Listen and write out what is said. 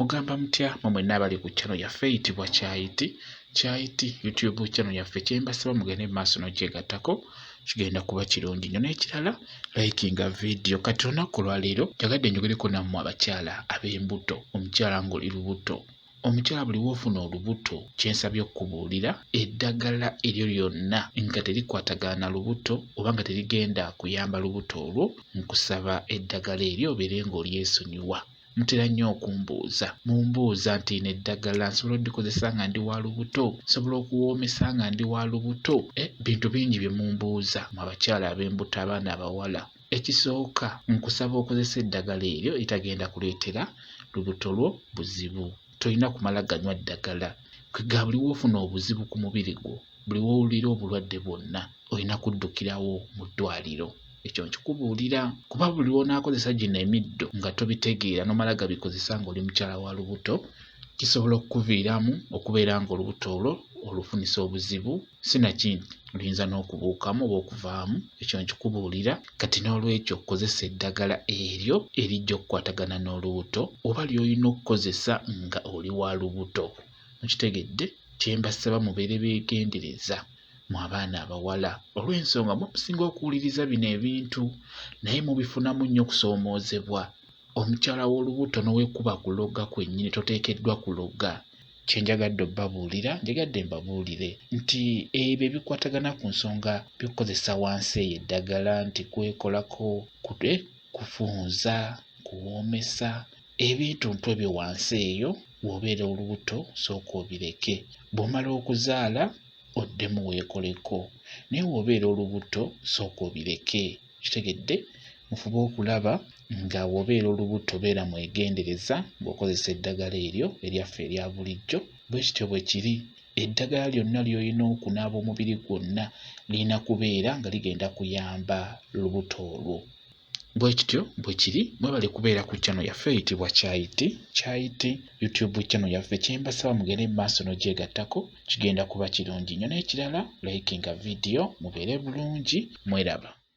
Mugamba mutya mwe mwenna abali ku channel yaffe eyitibwa Kyayiti Kyayiti YouTube channel yaffe, kyembasaba mugende mu maaso n'ogyegattako, kigenda kuba kirungi nnyo. N'ekirala, likinga vidiyo. Kati olunaku olwaleero njagadde njogereko nammwe abakyala ab'embuto. Omukyala ng'oli lubuto, omukyala buli woofuna olubuto, kyensabye okukubuulira, eddagala eryo lyonna nga terikwatagana na lubuto oba nga terigenda kuyamba lubuto olwo, nkusaba eddagala eryo obeere ng'olyesonyiwa. Mutera nnyo okumbuuza, mumbuuza nti ino eddagala nsobola oddikozesa nga ndi wa lubuto, nsobola okuwoomesa nga ndi wa lubuto? Bintu bingi bye mumbuuza mu abakyala ab'embuto, abaana abawala. Ekisooka, nkusaba okozesa eddagala eryo eritagenda kuleetera lubuto lwo buzibu. Tolina kumala ganywa ddagala. Kwega buli woofuna obuzibu ku mubiri gwo, buli w'owulira obulwadde bwonna, olina kuddukirawo mu ddwaliro. Ekyo nkikubuulira kuba buli lw'onaakozesa gino emiddo nga tobitegeera, n'omala gabikozesa ng'oli mukyala wa lubuto, kisobola okukuviiramu okubeera ng'olubuto olwo olufunisa obuzibu, sinakindi luyinza n'okubuukamu oba okuvaamu. Ekyo nkikubuulira. Kati n'olwekyo kozesa eddagala eryo erijja okukwatagana n'olubuto oba ly'olina okukozesa nga oli wa lubuto. Mukitegedde? Kyembasaba mubeere beegendereza mu abaana abawala, olw'ensonga mwe musinga okuwuliriza bino ebintu naye mubifunamu nnyo okusoomoozebwa. Omukyala w'olubuto n'owekuba kuloga kwennyini, toteekeddwa kuloga. Kyenjagadde obbabuulira, njagadde mbabuulire nti ebyo ebikwatagana ku nsonga by'okukozesa wansi eyo eddagala nti kwekolako, kufunza, kuwoomesa, ebintuntu ebyo wansi eyo, bw'obeera olubuto sooka obireke. Bw'omala okuzaala oddemu weekoleko, naye bw'obeera olubuto sooka obireke. Kitegedde? Mufube okulaba nga bw'obeera olubuto beera mwegendereza ng'okozesa eddagala eryo eryaffe erya bulijjo. Bwe kityo bwe kiri. Eddagala lyonna ly'olina okunaaba omubiri gwonna lirina kubeera nga ligenda kuyamba lubuto olwo. Bwe kityo bwe kiri. Mwebale kubeera ku channel yaffe eyitibwa Kyayiti Kyayiti YouTube channel yaffe. Kyembasaba mugende mu maaso n'ogyegattako, kigenda kuba kirungi nnyo. N'ekirala, likinga vidiyo, mubeere bulungi, mweraba.